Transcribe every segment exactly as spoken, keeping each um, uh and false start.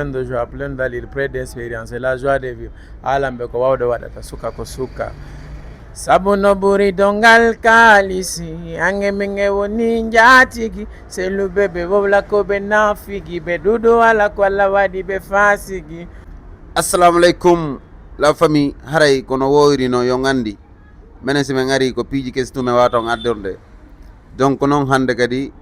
Plein de joie, plein d'allure, plein d'expérience, c'est la joie de vivre. Haalanɓe ko waawde waɗata, suka ko suka. Sabu no ɓuri dongal kaalisi, ange min e woni njaatigi. Selluɓe ɓe wowla ko ɓe naafigi, ɓe ɗuuɗu ala ko Allah waɗi ɓe faasigi. Assalamu alaikum, la famille. Haray kono woowiri no yo ngandi. Menen si men ari ko piiji kesi tun men waawata on addorde. Donc noon hannde kadi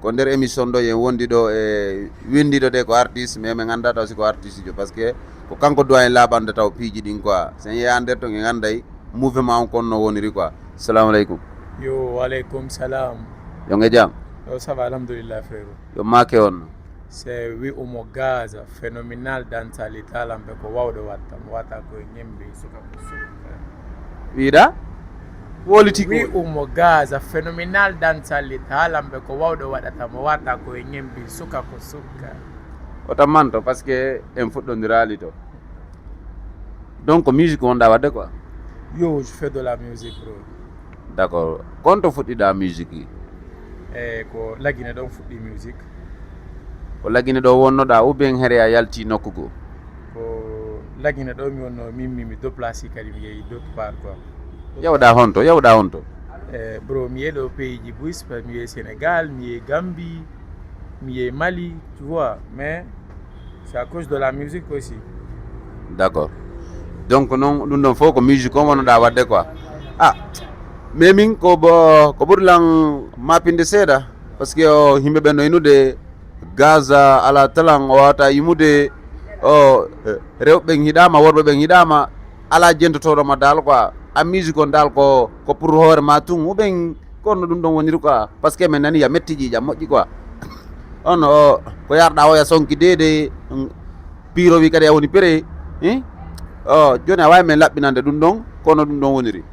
ko nder émission ɗo yen wondi ɗo e winndiɗo de ko artiste, mais men annda taw si ko artiste jo, parce que ko kanko doyen laaɓande taw piiji ɗin quoi. Sen yeeya nder ton en annday mouvement on kon no woniri quoi. Salamu aleykum. Yo, waleykum salam. Yo nge jam. Yo, ça va, alhamdulillah, frérot. Yo maake on. Se wi'umo Gaza, phénoménal dans sa lutte, haalanɓe ko waawde waɗta, mo waɗta ko e ñembi, suka ko suka. Wiɗa? Woliti ko. Wi'umo Gaza, phénoménal dans sa lutte, haalanɓe ko waawde waɗata, mo waɗta ko e ñembi, suka ko suka. O tammanto, parce que en fuɗɗondiraali to. Donc, musique wonɗa waɗde quoi? Yo, je fais de la musique, bro. D'accord. Kon to fuɗɗiɗa musique yi? E ko Lagine ɗon fuɗɗi musique. Ko Lagine ɗo wonnoɗa ou bien here a yalti nokku goo? Ko Lagine ɗo mi wonno, min mi, mi déplacé kadi mi yehi d'autre part quoi. Yawɗa honto? Yawɗa honto? E bro, mi yehi ɗo pays ji buy, mi yehi Sénégal, mi yehi Gambie, mi yehi Mali, tu vois, mais c'est à cause de la musique aussi. D'accord. Donc noon ɗum ɗon fof ko musique on wonnoɗa waɗde quoi. Ah, mais min ko bo ko ɓuri lan mapinde seeɗa, parce que o yimɓe ɓen no inude Gaza ala talan o wawata yimude, o rewɓe ɓen hiɗama, worɓe ɓen hiɗama, ala jentotoɗo ma dal quoi. A musique on dal ko ko pour hoore ma tun ou bien? Kono ɗum ɗon woniri quoi, parce que min nani ya metti ƴiiƴam moƴƴi quoi. On o ko yarɗa o ya sonki deede, mm, piiro wi kadi a woni pere. Hein? O joni a wawi men laɓɓinande ɗum ɗon, kono ɗum ɗon woniri.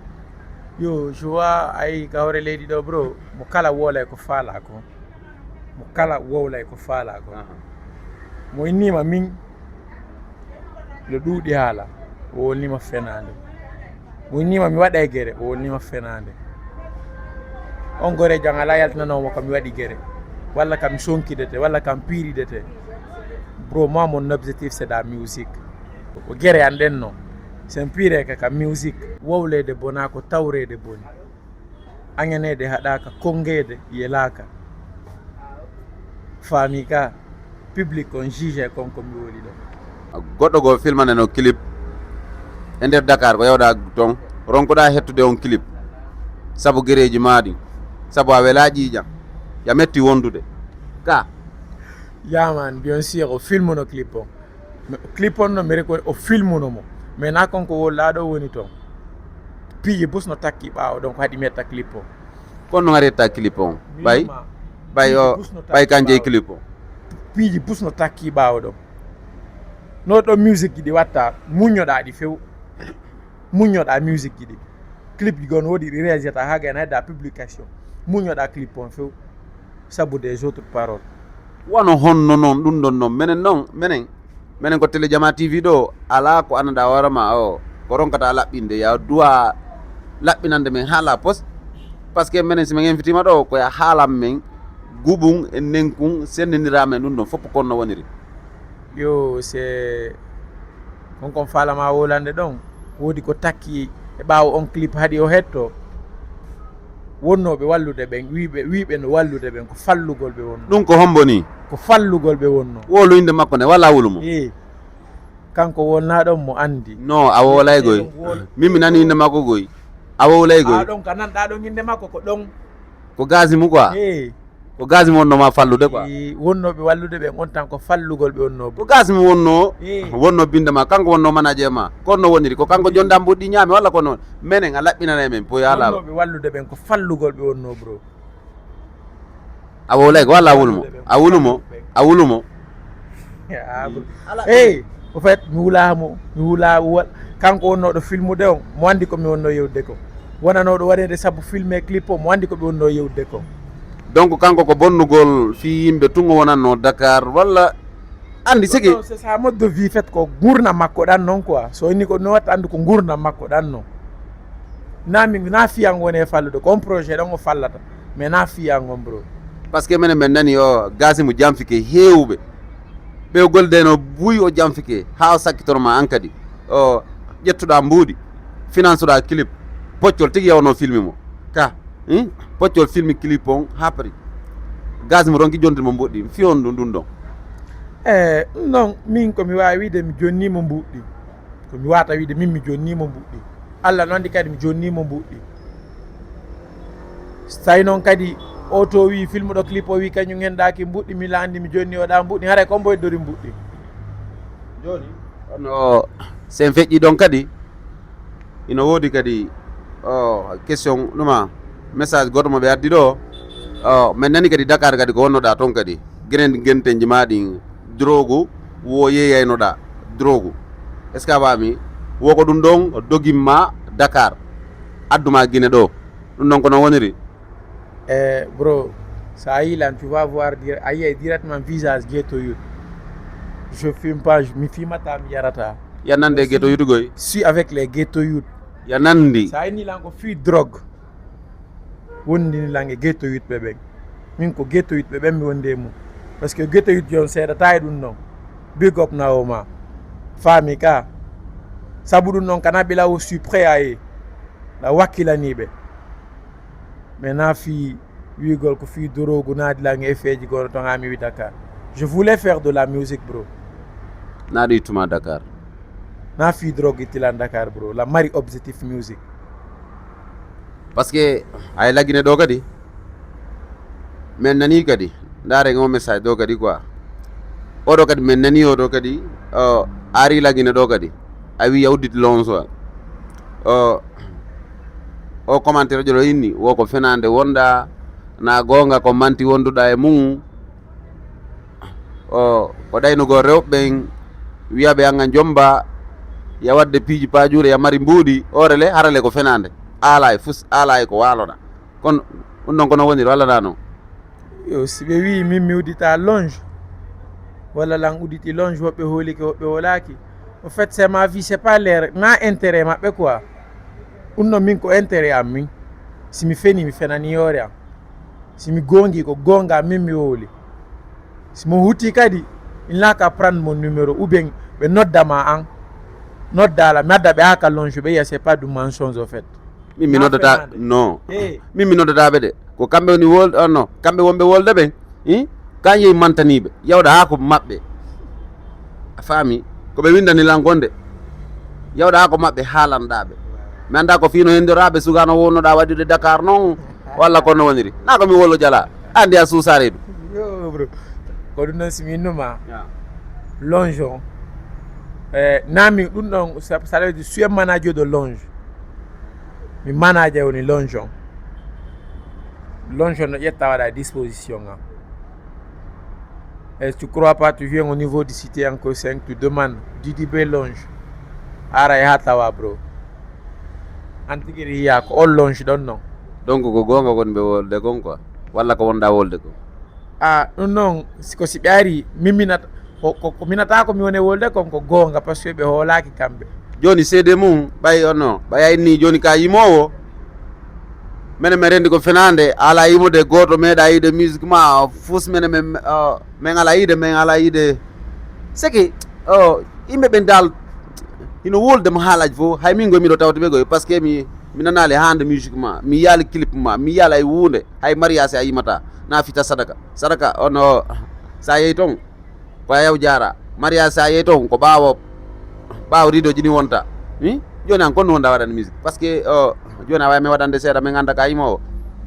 Yo, je vois, ay ka hoore leydi ɗo bro, mo kala woolay ko faala ko. Mo kala wowlay ko faala ko. Aha. Mo innima min no ɗuuɗi haala, o wolnima fenaande. Mo innima mi waɗay gere, o wolnima fenaande. On goreejo an ala yaltinanoomo kam mi waɗi gere, walla kam mi sonkidete, walla kam piiridete. Bro, moi mon objectif c'est de la musique. Ko gere an ɗen no. Sen piire ka ka musique. Wowleede bonaa ko tawreede boni. Aŋaneede haɗaaka, konngeede yelaaka. Faami ka, public on juge kon ko mi woni ɗo. Goɗɗo goo filmanano clip e nder Dakar, ko yawɗa ton, ronkoɗa hettude on clip. Sabu gereeji maa ɗin, sabu a welaa ƴiiƴam, ya metti wondude. Ka. Yaaman, bien sûr, o filmuno clip on. Clip on no mi record o filmuno mo. Mais na kon ko wol laaɗo woni ton. Piiji bus no takki ɓaawo ɗon ko haɗi mi yetta clip on. Kono no ngari yetta clip on? Ɓay, ɓay o, ɓay kan jeyi clip on. Piiji bus no takki ɓaawo ɗon. No ɗo musique ji ɗi watta, muññoɗaa ɗi few. Muññoɗaa musique ji ɗi. Clip ji goo no woodi ɗi réalisata haa gayna hedda publication. Muññoɗaa clip on few. Sabu des autres paroles. Wano honno noon ɗum ɗon noon? Menen noon, menen, menen ko Télé Jama T V ɗo, alaa ko anndaa hoore ma o, ko ronkata laɓɓinde, ya duwa laɓɓinande men haala poste. Parce que menen si men invitiima ɗo, ko ya haalan men guɓum e nenkun, senndindiraa men ɗum ɗon fof ko no woniri. Yo, c'est kon kon faalama wolande ɗon, woodi ko takki e ɓaawo on clip haɗi o hetto. Wonnooɓe wallude ɓen, wiiɓe, wiiɓe no wallude ɓen, ko fallugol ɓe wonno. Ɗum ko hombo ni? Ko fallugol ɓe wonno. Wowlu innde makko nde, walla wowlu mo? Ee. Kanko wolna ɗon mo anndi. No, a wowlay goy. Min mi nani innde makko goy. A wowlay goy. A ɗon ka nanɗa ɗon innde makko ko ɗon. Ko Gazimu quoi. Ee. Ko Gazimu wonno ma fallude quoi. Ee, wonnooɓe wallude ɓen on tan ko fallugol ɓe wonno. Ko Gazimu wonno, ee, wonno binde ma, kanko wonno manager ma. Kono no woniri, ko kanko jonɗa mbuɗɗi ñaami walla kono menen a laɓɓinanay men poyo ala. Wonnooɓe wallude ɓen ko fallugol ɓe wonno bro. A wowlay ko walla a wulumo? A wulumo? A wulumo? Aa, bro. Hey, au fait, mi wulaa mo, mi wulaa wal-, kanko wonnooɗo filmude on, mo anndi ko mi wonnoo yewtude ko. Wonanooɗo waɗeede sabu filme clip o, mo anndi ko mi wonnoo yewtude ko. Donc kanko ko bonnugol fii yimɓe tun o wonannoo Dakar walla anndi sigi? Non, c'est ça, mode de vie fait ko ngurnam makko ɗan non quoi. So inni ko no watta anndu ko ngurnam makko ɗan non. Na mi, na fiyan woni e fallude, ko on projet ɗon o fallata. Mais na fiyan on bro. Parce que menen men nani o Gazimu janfike heewɓe. Ɓe o gollideno buy o janfike haa o sakkitoro ma an kadi. O ƴettuɗa mbuuɗi, finansuɗa clip, poccol tigi yawnoo filmi mo. Ka, hmm? Poccol filmi clip on haa pari. Gaz mo ronki jonde mo mbuuɗi, fiyon ɗum ɗum ɗon. E ɗum ɗon min ko mi waawi wiide mi jonni mo mbuuɗi. Ko mi waata wiide min mi jonni mo mbuuɗi. Allah no anndi kadi mi jonni mo mbuuɗi. So tawi noon kadi o to wi filmuɗo clip o wi kañum hen ɗaki mbuuɗi mi landi mi jonni o ɗa mbuuɗi haray ko mbo heddori mbuuɗi. Joni ono sen feƴƴi ɗon kadi ina woodi kadi o question ɗuma message goto mo ɓe addi ɗo. O min nani kadi Dakar kadi ko wonnoɗa toon kadi gren genteji ma ɗin drogue wo yeeyaynoɗa drogue? Est ce que a faami? Wo ko ɗum ɗon dogimma Dakar adduma Guinée ɗo? Ɗum ɗon ko non woniri. E bro, sa yi lan tu vas voir a yiyay directement visage Ghetto Youth. Je filme pas, mi filmata mi yarata. Ya nande Ghetto Youth goy. Suis avec les Ghetto Youth. Ya nandi. Sa yi ni lan ko fi drogue. Wondi ni lan e Ghetto Youth ɓe ɓen. Min ko Ghetto Youth ɓe ɓen mi wondi e mum. Parce que Ghetto Youth jon seedata e ɗum non. Big up na o ma. Faami ka. Sabu ɗum non kana bila wo suis prêt à y. La wakkilaniɓe. Mais na fi wiigol ko fii doroogu naadi lan e effeeji gono ton ami wi Dakar. Je voulais faire de la musique bro. Naɗo ittuma Dakar. Na fii drogue ittilan Dakar bro. La mari objectif musique. Parce que ay lagine ɗo kadi min nani kadi ndare ngo message ɗo kadi quoi. Oɗo kadi min nani oɗo kadi o ari lagine ɗo kadi a wi a udditi lonsoal o o commentaire ƴoɗo inni wo ko fenande wonɗa na gonga ko manti wonduɗa e mum. O ko ɗaynugol rewɓe ɓen wiyaɓe anga jomba ya wadde piiji pajuure ya mari mbuuɗi orele harale ko fenande. Ala e fus ala e ko waloɗa kono ɗum ɗon kono woniri walla na non? Yo si ɓe wi min mi uddita longe walla lan udditi longe woɓɓe hoolike woɓɓe hoolaki. Au fait c'est ma vie c'est pas leur na intérêt maɓɓe quoi. Ɗum ɗon min ko intérêt am min. Si mi feni mi fenani yoore am. Si mi gongi ko gonga min mi wowli. Si mo huti kadi il n'a qu'à prendre mon numéro ou bien ɓe nodda ma an. Noddala mi adda ɓe ha ka longe ɓe yiya c'est pas du mensonge au fait. Min mi noddata non. Min mi noddataɓe de ko kamɓe woni wol no kamɓe wonɓe wolde ɓen. Kan yehi mantaniɓe yawɗa ha ko maɓɓe. A faami ko ɓe windani lan gonde yawɗa ha ko maɓɓe haalanɗaɓe. Mi anda ko fino hendoraɓe sugano wonnoɗa waɗude Dakar non walla kono woniri na ko mi wolo jala andi a suusare ɗum. Yo bro. Ko ɗum noon si mi innuma longe on e nami ɗum ɗon ça veut dire suye manager de longe. Mi manager woni longe on. Longe on no ƴetta waɗa disposition am. Et tu crois pas tu viens au niveau du cité encore cinq tu demande Didi be longe. Ara e ha tawa bro. An tigi yiya ko on longe ɗon non. Donc ko gonga wonɓe wolde kon quoi walla ko wonda wolde kon? A ɗum noon ko si ɓe ari mimminata ko minata ko mi woni wolde kon ko goonga parce que ɓe hoolaaki kamɓe. Jooni seede mum ɓay ono ɓay a inni jooni ka yimoowo. Menen min renndi ko fenaande a alaa yimude gooto meeɗa yiide musique ma fus menen min min alaa yiide min alaa yiide. Seke yimɓe ɓen dal hino wolde mo haalaaji fof hay min goy miɗo tawde ɓe goy parce que mi mi nanaali hande musique ma mi yaali clip ma mi yaala e wuunde. Hay mariage a yimata na fita sadaka sadaka ono sa yehi toon ko a yaw jaara mariage sa yehi toon ko ɓaawo ɓaawo ridoji ni wonta. Joni an konno wonda waɗande musique parce que joni a wawi mi waɗande seeɗa min ganda ka yimowo.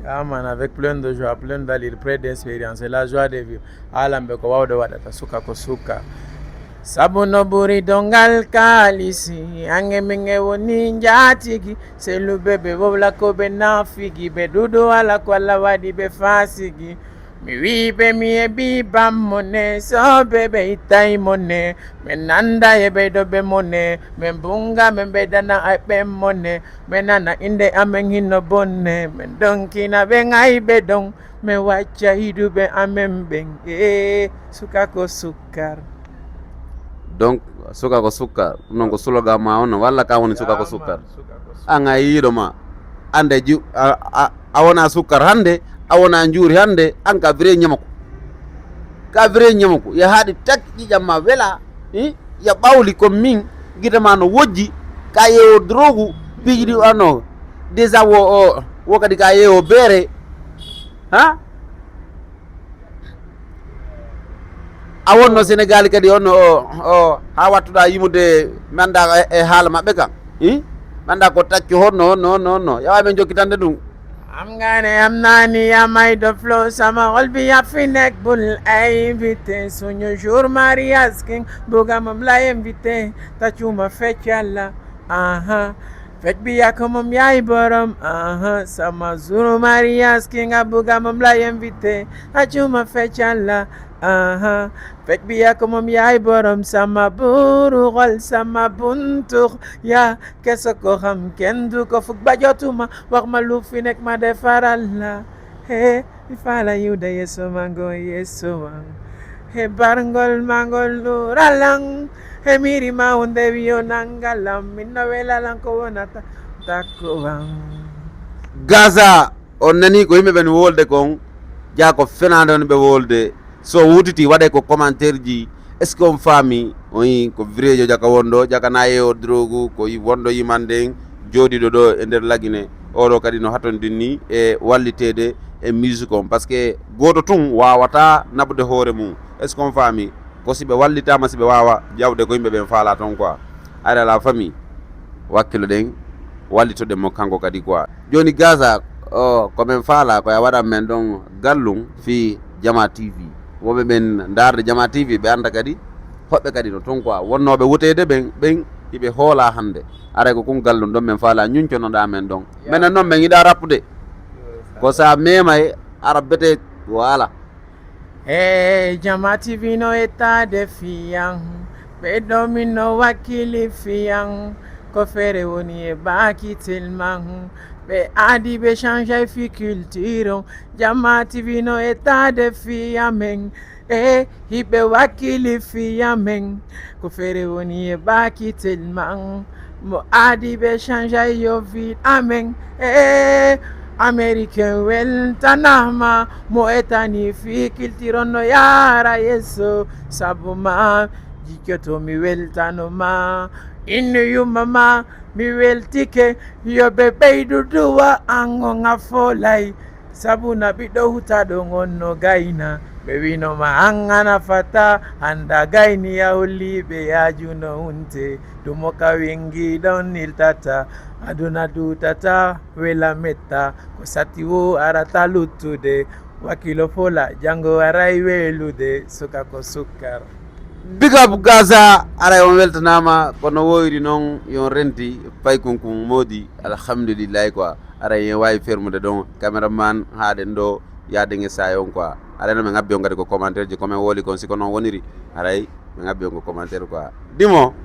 Aman avec plein de joie plein d'alir près d'expérience et la joie de vivre. Haalanɓe ko wawɗo waɗata suka ko suka. Sabu no ɓuri dongal kaalisi ange min e woni njaatigi. Selluɓe ɓe wowla ko ɓe nafigi ɓe ɗuɗo ala ko allah waɗi ɓe faasigi. Mi wiɓe mi heɓi bammo ne soɓe ɓe ittay mo ne. Min nanda e ɓeyɗo ɓe mo ne min bunga min ɓeydana e ɓen mo ne. Min nana inde amen hinno bonne min donkina ɓe ŋayɓe ɗon. Mi wacca hiɗuɓe amen ɓen e suka ko sukkar. Donc suka ko sukkar ɗum noon ko slogan ma on walla ka woni suka ko sukkar? An a yiiɗo ma ande a wona sukkar hande a wona njuuri hande an ka vrai ñamako. Ka vrai ñamaku ya haɗi tak ƴiƴam ma wela. Hi ya ɓawli ko min gita ma no wojji ka yewo drogu piiji ɗi anno déjà wo o wo kadi ka yewo beere. Ha a wonno Sénégal kadi onno o o ha wattuɗa yimude mi anda e haala maɓɓe kam. Hi mi anda ko takki honno honno honno honno yawa men jokkitande ɗum. Am nga ne am naa ni yaa may dofloo sama xol bi yaa fi nekk bul invité suñu jour mariage king buga moom lay invité tacuma fecc yàlla. Aha fecc bi yaa ko moom yaay borom. Aha sama jour mariage king a buga moom lay invité tacuma fecc yàlla. Aha fecc bi yaa ko moom yaay borom sama buuru xol sama buntu yaa kese ko xam kenn du ko fukk ba jotuma wax ma lu fi nekk ma defaral la. He ifala yuda yeso mango yeso wan he barngol mangol luralang he miri ma hunde wiyo nangalam minna welalan ko wonata takko wan. Gaza on nani ko yimɓe ɓen wolde kon jaa ko fenande on ɓe wolde. So wutiti waɗe ko commentaire ji est ce que on faami? On yi ko virejo jaka wonɗo jakana yewo drogu ko wonɗo yimande en jooɗiɗo ɗo e nder lagine oɗo kadi no hatondinni e wallitede e musique on par ce que goto tun wawata naɓude hoore mum. Est ce que on faami? Ko si ɓe wallitama si ɓe wawa jawde ko yimɓe ɓen faala ton quoi. Ari ala famille wakkilo ɗen wallitoɗen mo kanko kadi quoi. Joni Gaza o ko men faala ko ya waɗan men ɗon gallum fi Jama T V. Woɓe ɓen ndaarde Jama T V ɓe annda kadi hoɓɓe kadi no ton quoi wonnooɓe wuteyde ɓen ɓen hiɓe hoola hannde. Aray ko kun gallum ɗon men faala ñunconoɗa men ɗon. Menen noon men yiɗa rappude ko sa memay ara bete waala. Hey, Jama T V no état de fiyan. Ɓe ɗo min no wakkili fiyan. Ko fere woni e baki tilman. Ɓe adi ɓe change fi culture. Jama T V no état de fiya men. E hiɓe wakkili fiya men. Ko fere woni e baki tilman. Mo adi ɓe change yo vi amen. E américain weltanama mo etani fi kiltiron no yara yeso sabu ma jikkoto mi weltanoma innu yumma ma mi weltike yo ɓe ɓeydu duwa ango nga folay. Sabu na ɓiɗɗo hutaɗo ngon no gayna ɓe winoma an ana fata handa gayni ya holliɓe yajuno hunte ɗumo ka wingi ɗon niltata aduna dutata wela metta ko satti wo arata luttude wakilo fola jango aray welude suka ko sukkar. Big up Gaza aray on weltanama kono woyri noon yon renti paykunkun modi alhamdulillahi quoi. Aray en wawi fermude ɗon caméraman haɗen ɗo yaden e sayon quoi. Aray no ɓe gabbi on kadi ko commentaire ji komin woli kon si ko noon woniri aray ɓe gabbi on ko commentaire quoi. Dimo